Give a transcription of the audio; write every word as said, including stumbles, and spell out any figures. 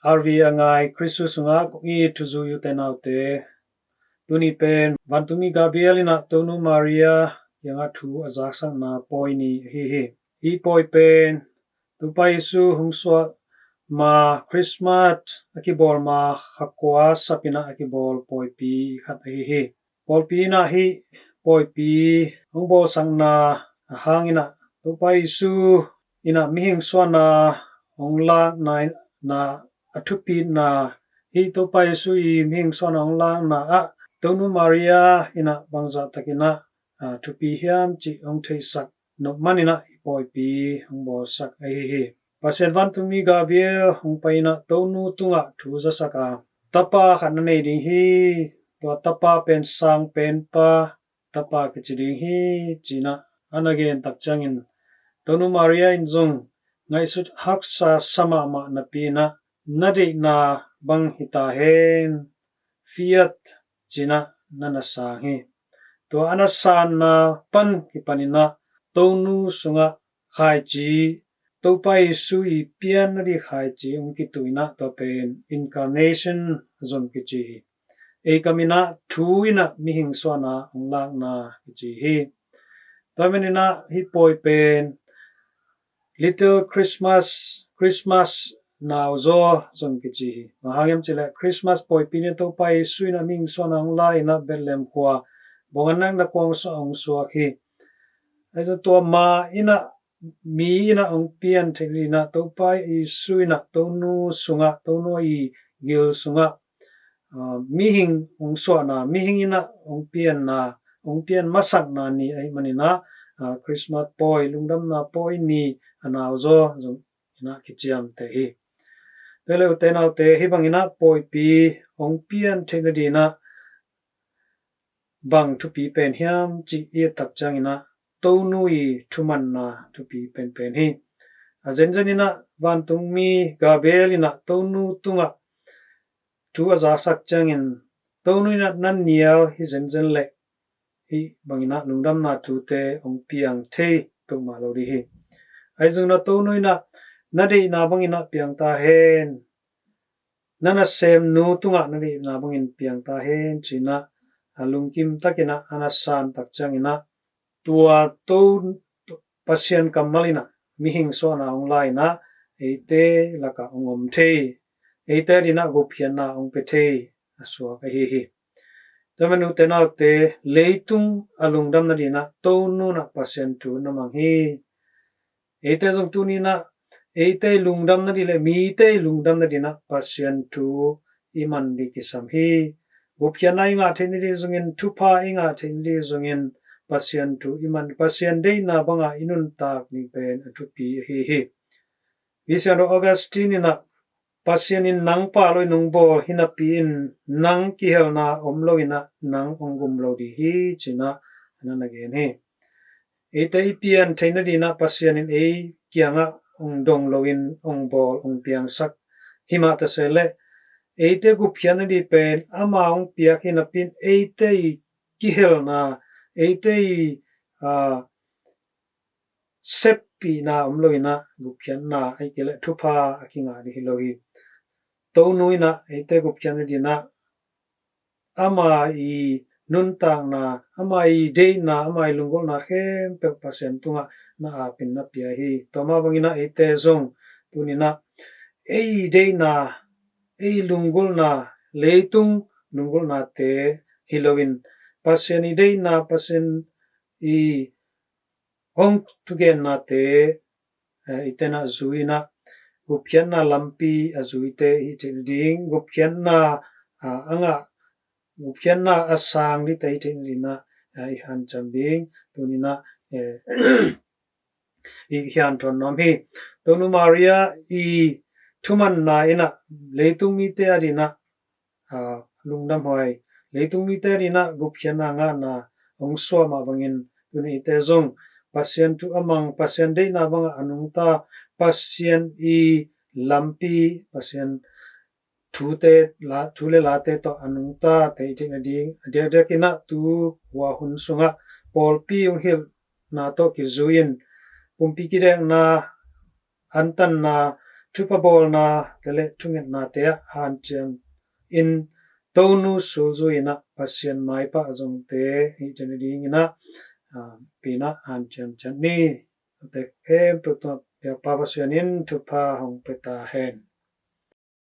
R V a ngai Kristu sungah kong it thuzui u te nau te, tuni pen vantungmi Gabriel in ah Tonu Maria kiangah thu a zaksakna pawi ni ahi hi. Hih pawi pen Topa Jesu hong suah ma Christmas a kibawl ma kha kua sap in ah a kibawl pawipi khat ahi hi. Pawlpi in ah hih pawipi hong bawlsakna a hang in ah Topa Jesu in ah mihing suahna hong lakna in ah a thupitna, hih Topa Jesu i mihing suahna hong lakna ah Tonu Maria in ah bangzah tak in ah a thupi hiam cih hong theisak nop man in ah hih pawipi hong bawlsak ahi hi. Pasian vantungmi Gabriel hong pai in ah Tonu tungah thu zasak a, tapa khat na nei ding hi. Tua tapa pen sang penpa tapa kici ding hi, ci in ah a na gen tak ciangin Tonu Maria in zong ngaihsut haksa sa mahmah napi in ah na deihna bang hi ta hen, fiat, ci in ah na na sang hi. Tua a na sanna pan kipan in ah Tonu sungah khaici, Topa Jesu i pian nading khaici hong kituh in ah tua pen incarnation zong kici hi. Ei kam in ah thu in ah mihing suahna hong lakna kici hi. Tua man in ah hih pawi pen Little Christmas, Christmas nauzaw zong kici hi. Bang hang hiam cih leh Christmas pawipi ni Topa Jesu in ah mihing suahna hong la in ah Bethlehem khua bawng a nakna kuang sungah hong suak hi. Ahi zong tua ma in ah mi in ah hong pian theih nading in ah Topa Jesu in ah Tonu sungah, Tonu i gil sungah, ah, mihing hong suahna, mihing in ah hong pianna, hong pian masakna ni ahih man in ah, ah, Christmas pawi, lungdamna pawi ni a nauzaw zong in ah kiciamteh hi. Tua leh u te nau te, hih bang in ah pawipi hong pian theih nading in ah bang thupi pen hiam cih i et tak ciangin ah Tonu i thumanna thupi penpen hi. A zenzen in ah vantungmi Gabriel in ah Tonu tungah thu a zasak ciangin Tonu in ah na nial hi zenzen leh hih bang in ah lungdamna thute hong piang thei peuhmah lo ding hi. Ahi zongin ah Tonu in ah na deihna bang in ah piang ta hen, na nasemnu tungah na deihna bangin piang ta hen, ci in ah a lungkim tak in ah a na san tak ciangin ah tua To Pasian kammal in ah mihing suahna hong la in ah eite lakah hong om thei, eite ading ah gupkhiatna hong pia thei a suak ahi hi. Tua man u te nau te, leitung a lungdam nading in ah Tonu in ah Pasian thu na mang hi. Eite zong tuni in ah eite i lungdam nading leh mite i lungdam nading in ah Pasian thu i man ding kisam hi. Gupkhiatna i ngah theih nading zongin, thupha i ngah theih nading zongin Pasian thu i man, Pasian deihna banga i nuntak ding pen a thupi ahi hi. Pasian Augustine in ah Pasian in nang pah loin hong bawl hi napi in nang kihelna om lo in ah nang hong gum lo ding hi, ci in ah a na na gen hi. Eite i pian theih nading in ah Pasian in ei kiangah hong dong loin hong bawl, hong piangsak hi mah ta se leh eite gupkhiat nading pen ama hong piak hi napi in eite i kihelna, eite i, ah, seppihna om lo in ah gupkhiatna ahih kei leh thupha a kingah ding hi lo hi. Tonu in ah eite gupkhiat nading in ah ama i nuntakna, ama i deihna, ama i lunggulhna khempeuh Pasian tungah na apin na pia hi. Tua mah bangin ah eite zong tuni in ah ei deihna, ei lunggulhna, leitung lunggulhnate hi loin Pasian i deihna, Pasian i hong thugennate, eh, eite in ah zui in ah gupkhiatna lampi a zuite i hih theih nading, gupkhiatna, ah, a ngah, gupkhiatna a sang dingte i hih theih nading in ah, eh, i hanciam ding tuni in ah, eh, i hanthawn nuam hi. Tonu Maria i thumanna in ah leitung mite ading in ah, ah, lungdamhuai, leitung mite ading in ah gupkhiatna ngahna hong suah mah bangin tuni eite zong Pasian thu a mang, Pasian deihna bangah a nungta, Pasian i lampi, Pasian thute, la, thu le late tawh a nungtate i hih theih nading, a diakdiak in ah tu hua hun sungah pawlpi hong hilhna tawh kizui in pumpi kidekna, antanna, thupha bawlna te le thungetnate ah hanciam in Tonu sulzui in ah Pasian maipah zongte hih teni dingin ah, ah, pi in ah hanciam ciat ni. Tek em tu tu Biakpa Pasian in thupha hong pia ta hen.